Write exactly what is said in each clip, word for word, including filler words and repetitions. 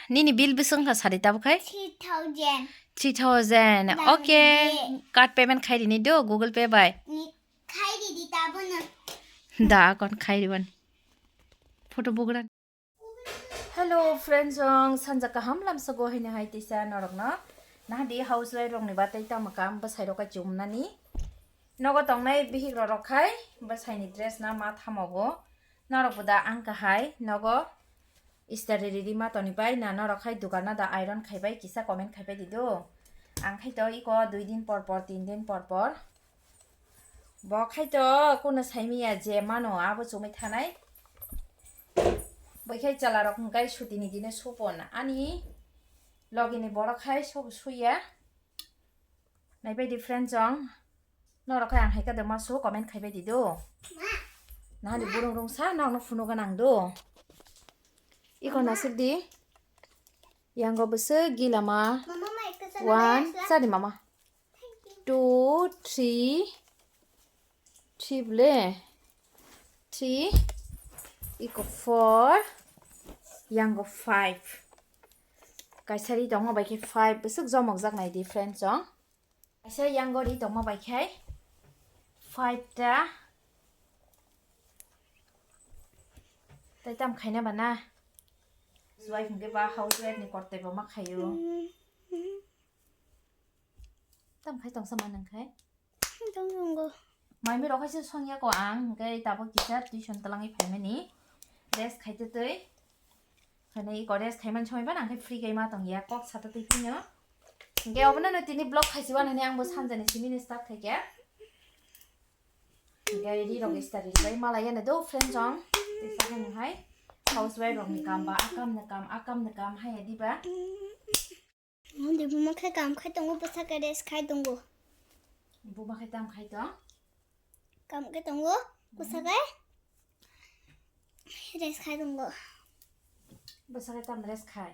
Nini bill bwswk wngkha sari tabuk hai? Three thousand. Three thousand. Nang Okay. Di. Card payment khai rini do, Google Pay bai. Ni khai di di tabono. Da, kon khai riban. Photo bugra. Hello friends, jong sanja kaham lamsogo hino hai tisa norokno. Nahadi housewife rokni batai tamo kam bwsai rok kai chumnani. Nogo tongnai bihik rok khai bwsaini dress na ma thamogo. Norok bo da ang kahai nogo istari riri ma toni bai na norok khai dukan na da iron khai bai kisa comment khai bai di do. Ang khai to iko dui din por por, tin din por por. Bo khai to kuno saimiya je mano abo chumui thanai. Bo khai chwla rok hwnkhe sutini dine supon ani logini borok khai sobo suya. Naibai di friend jong. Norok khai ang hai khe de ma su comment khai bai di do. Nahani burung rungsa norokno phunuk gana ang do. Iko nasik di. Yango bwswk gila ma. Mama, ma, ekta chana One, dai asla. Chadi mama. Two, three, three bole, three, iko four, yango five. Kaisa ri tongo bai khe five, bwswk jomok jak nai di friend chong. Kaisa yango ri tongma bai khe five ta. Tai tam khaina ba na. Wife hwnkhe ba housewife ni korte bo ma khaio. Tam khai tongsa ma nang khai. Tong tongo. Mai mi rok hai se songya ko ang, hwnkhe tabuk kisa tuition twlangwi phaimani. Rest khai twi twi. Khane iko rest khai man songwi ba nang khai free khai ma tongya, kok sa twi twi phino. Hwnkhe obono no tini vlog khai si wanani ang bo sanjani simi ni start khai khe. Hwnkhe ri rok start ri bai malaya na do friend jong. Tei sa hai hai. Housewife rok ni kam ba, akam na kam, akam na kam hai ya di ba. Hindi buma khai kam khai tongo, bwsa khe rest khai tongo. Buma khai tam khai tong? Kam khai tongo, bwsa khe rest khai tongo. Bwsa khe tam rest khai?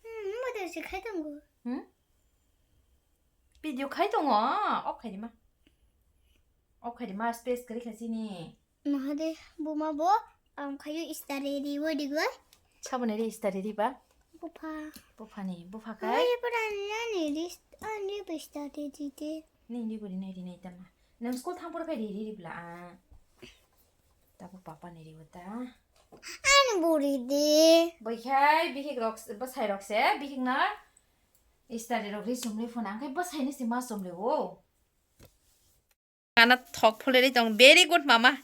Hmm, mo de se khai tongo. Hmm? Video khai tongo, off khai di ma. Off khai di ma, space kwrwi kha chini. Mahade buma bo ang khayo istari riwo digoi. Saboni ri istari riba? Bupha. Buphani, bupha Mama kai? Ye pura ani ri, ani bo istari ride. Ni ri buri nai ri nai tama. Nang school thang por kai ri ri ribla a. Tabu papa ni riwo ta. Ani buri de. Bai khai bihik rok, bwsai rok se, bihik na istari rok ri sumli phone ang khai bwsai ni si ma sumli wo. Ana thok phulwi tong. Very good, mama.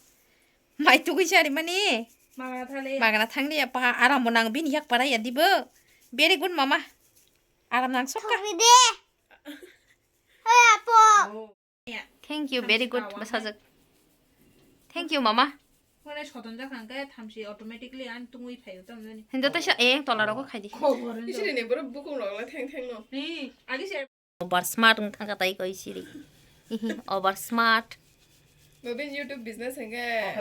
Mai tugui sari mani. Magana thale. Magana thangli ya pa aram bo nang bini yak para ya dibo. Very good, mama. Aram nang sokka. Thokwi de. Hey, apo. Oh. Thank you, very good, bwsajwk. Thank you, mama. Mane soton jak hangke thamsi automatically an tungui phaio tamjani. Hindo ta sa, eh, tola rogo khai di. Isini ni boro bukung rok le theng theng no. Ni, agi se Over smart wng thangkha tai koi siri. Hihi, over smart. Nodin YouTube business hingke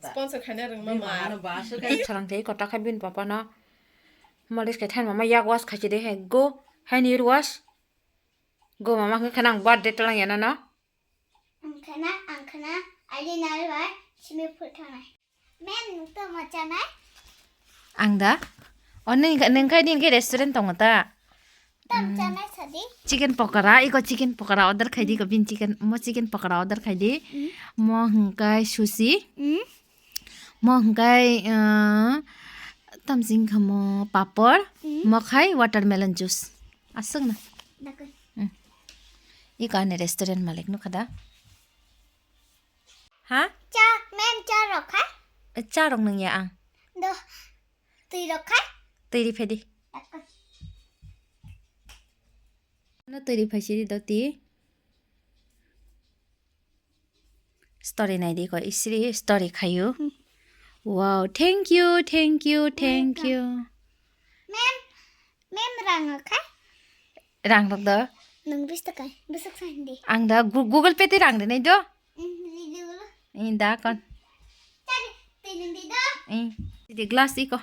sponsor khaina rwngma ma. Sarang tei kota khai bin papa no. Malis kai than mama yak wash khai chide hai go. Hai ni wash. Go mama hingke khanang birthday talang yana no. Ang khana, ang khana, aili nal bai simi phut thanai. Mem, nwng tamo chanai? Ang da? O, nwng, nwng khai din khe restaurant tongo ta? Tam chanai sadi? Chicken pokora, iko chicken pokora order khai di, iko bin chicken, mo chicken pokora order khai di. Mm. Mo hwnkhe sushi. Mm. Mo hwnkhe, uh, tam sing kha mo papor, mm, mo khai watermelon juice. Aswk na? Dakoi. Mm. Iko ani restaurant malik nukha da? Ha? Cha, mem, cha rok khai? Cha rok nung ya ang. Do, twi rok khai? Twi ri phai di. Dakoi. No twi ri phai siri do ti. Story nai di ko, isri story khayu. Hmm. Wow, thank you, thank you, thank you. Mem, mem rang rok khai? Rang rok do? Nung bis takai, besok sandi. Ang da Gu-, Google Pay te rang rinai do? Hmm, di dulu. Ini da kon. Tadi, tinun di do? Eh, di glass iko.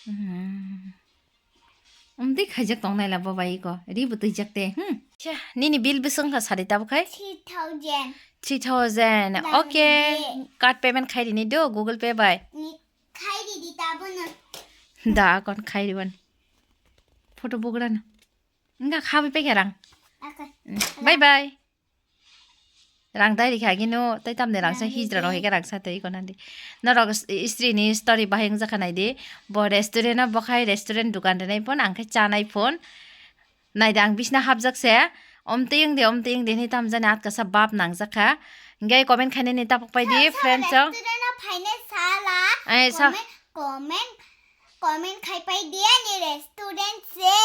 Hmm. Umtwi khaijak tong naila bo bai ko. Ri bo twijak te. Hmm. Cha, nini bill bwswng kha sari tabuk khai? Three thousand. Three thousand. Dam Okay. Di. Card payment khai rini do, Google Pay bai. Ni khai di di tabuk no. Da kon khai di ban. Photo bugra no. Nga khawi pe rang. Okay. Hmm. Bye bye. Rang dai rikha gino, tai tamni rangsa hijra rok hika rangsa tei iko nandi. Norok is-, istri ni story bahai wngjakha naidi. Bo restaurant o bokhai restaurant dukan rinai phone, ang khe chanai phone. Naidi ang bisna hapjak se. Omtwi wngdi, omtwi wngdi hinwi tamjani atkasa bap nangjakha. Hingke comment khainani taphok pai di, friends rok. Restaurant o phainai sala. Ai, sa- Comment, comment, comment khai pai di ani restaurant se.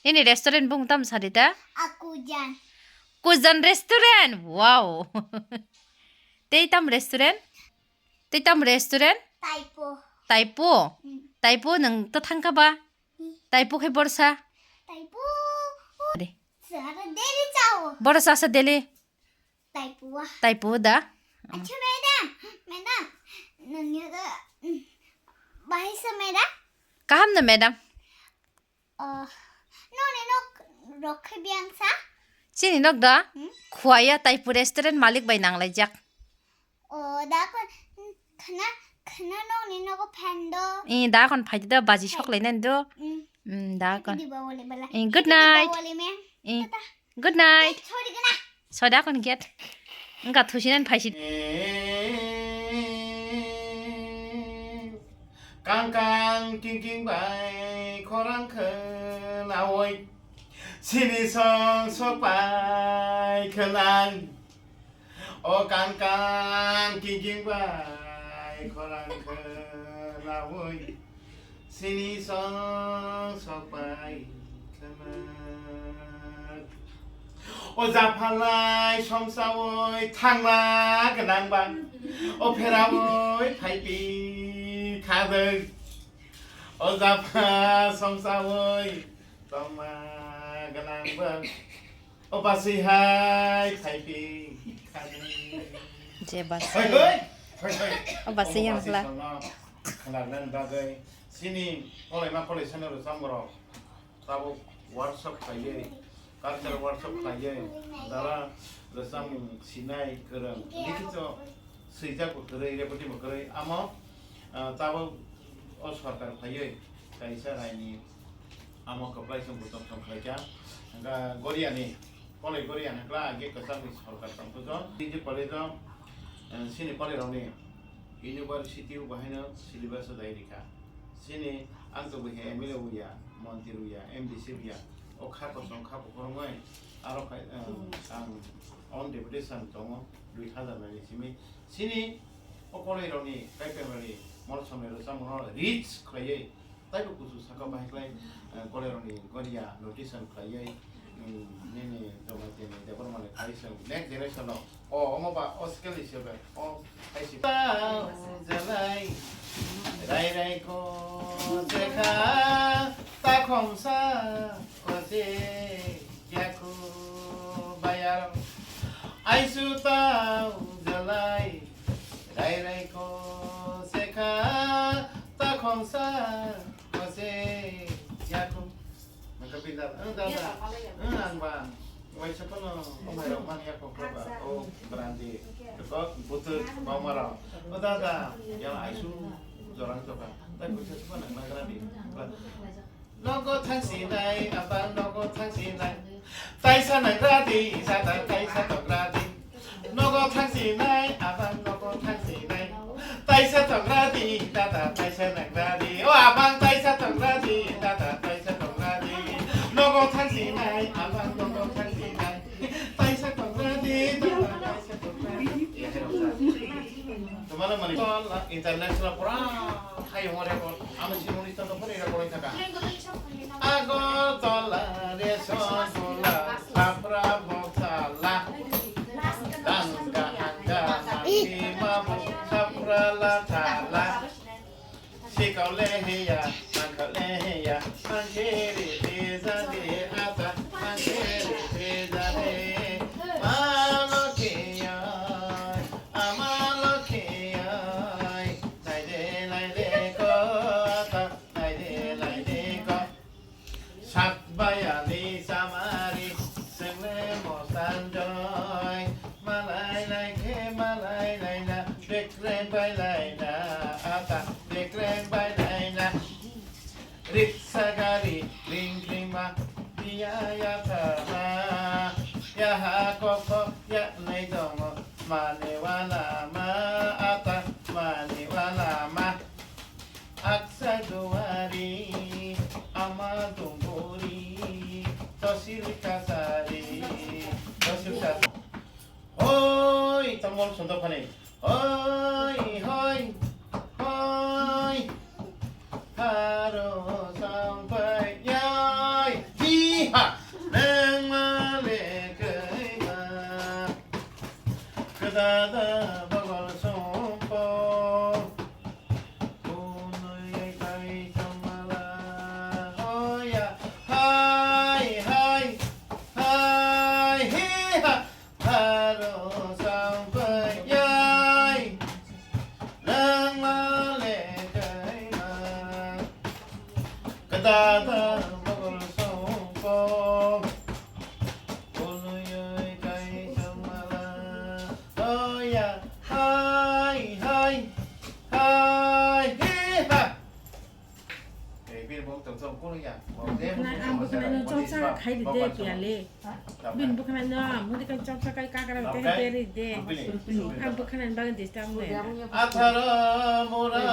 Nini restaurant bung tam sadi ta? Akujan. Kujan restaurant. Wow. Tei tam restaurant? Tei tam restaurant? Taipo. Taipo? Hmm. Taipo nwng to thangkha ba? Hmm. Taipo khe borsa? Taipo. De. Sara daily chao. Borsa sa daily? Taipo. Taipo da? Acha madam, madam. Nangya da. Bahai sa madam? Kaham na madam? Oh, noni nok rok khe biyang sa? Chini nok da? Hmm? Khuaya Taipu restaurant malik bai nanglaijak. Oh, da kon khna, khna noni nogo phan do. Eh, da kon phai do, baji sok lai nan do. Hmm. Hmm, da kon. Di bawali bala. Eh, good night. Di bawali me. Eh, tata. Good night. Eh, sorry gana. Soda kon get. Engka thusinan phaisi. Kang kang king king bai khorang khnaui sini song sok pai khwnang. O kang kang king king bai khorang khnaui sini song sok pai khwnang. O japhalai somsaui thangma gwnang bang, o pheraui phaipi khadwng. O japha somsaui tongma gwnang bang, o basui hai phaipi khadwng. Je basui. Hoi, hoi, hoi, hoi. O basui yang hla. Khwnarnani bagwi sini kolaima kolaisano rwchapmung rok. Tabuk workshop khlaiwi, culture workshop khlaiwi, dara rwchapmung sinai kwrwng, likhicho swijak bo kwrwi, reporting bo kwrwi, amo, ah, tabuk o sorkar phaiwi kaisa raini amo kwplai chwng buchok chwng khlaikha. Hwnkha Goriani, Koloi Goriani kla age kwchangni sorkar tongthojon. Tiji college o, eh, sini college rokni university o bahaino syllabus o dai rikha. Sini ang tubui he M L A uya, montri uya, M D C uya, o kha kosom kha kuphurungwi aro khai, eh, ang on deputation tongo dui hazar nai simi. Sini o koloi rokni kaitormani mol somni rwchapmung no rich khlaiwi taibo kuchuk saka bahai khlai, eh, koloi rokni goria notice khlaiwi, mm, nini Jamaitini Debbarmani khai se next generation no. O, omo ba, o skill is your best. O, hai si. Tau jalai, rai rai ko jekha, ta khongsa ko je yaku bayar. Aisu tau jalai, rai rai ko jekha, ta khongsa ko je yaku. Maka pindar, eh, dada. Eh, ang ba. Waisa kono, o mai rok mani ya kokro ba. O brandi. Ko butu ba mara. O dada, ya aisu jorang toka. Ta kuisa suka nang na grandi. Nogo thangsinai, abang nogo thangsinai. Taisa nang gradi, dada taisa to gradi. Nogo thangsinai, abang nogo thangsinai. Taisa tongradi, dada taisa nangradi. O abang taisa tongradi, dada taisa tongradi. Nogo thangsinai, abang nogo thangsinai. Taisa tongradi, dada taisa tongradi. Tumala mani. International pura hayung record. Ama si muni tonto pura record taka. Agartala, Resongola, Chapra, Baksala, Ganga, Hanga, Nangli, Mabu, Chapra, Lathala, Sikau, Leheya, Mangkha, Leheya, Mangkiri, Pizadi, Ata, Mangkiri, Pizadi, Malokhiya, Amalokhiya, Naide, Naide, Kota. Naidi, Kok ya nai dongo, mani wala ma ata, mani wala ma. Aksa duari, ama dunguri, tosil kasari, tosil kasari. Hoi, tamol sontok phani. Hoi, hoi, hoi. Haro sangpai yai. Hi ha. Nang ma le kai ma. Kedada bagol sompo. Kunui kai chamala. Hoya. Hai, hai. Hai, hi ha. Haro sangpai yai, nang ma le kai ma. Kedada bagol songpo, kunui kai chamala. Oh ya, hai, hai, hai, hi ha. Ang bwkhwnano chopsa khai ride piyale. Bini bwkhwnano mudikan chopsa kai kagra tei beri de. Ang bwkhwnani bagwi disturb nai. Atharo mora.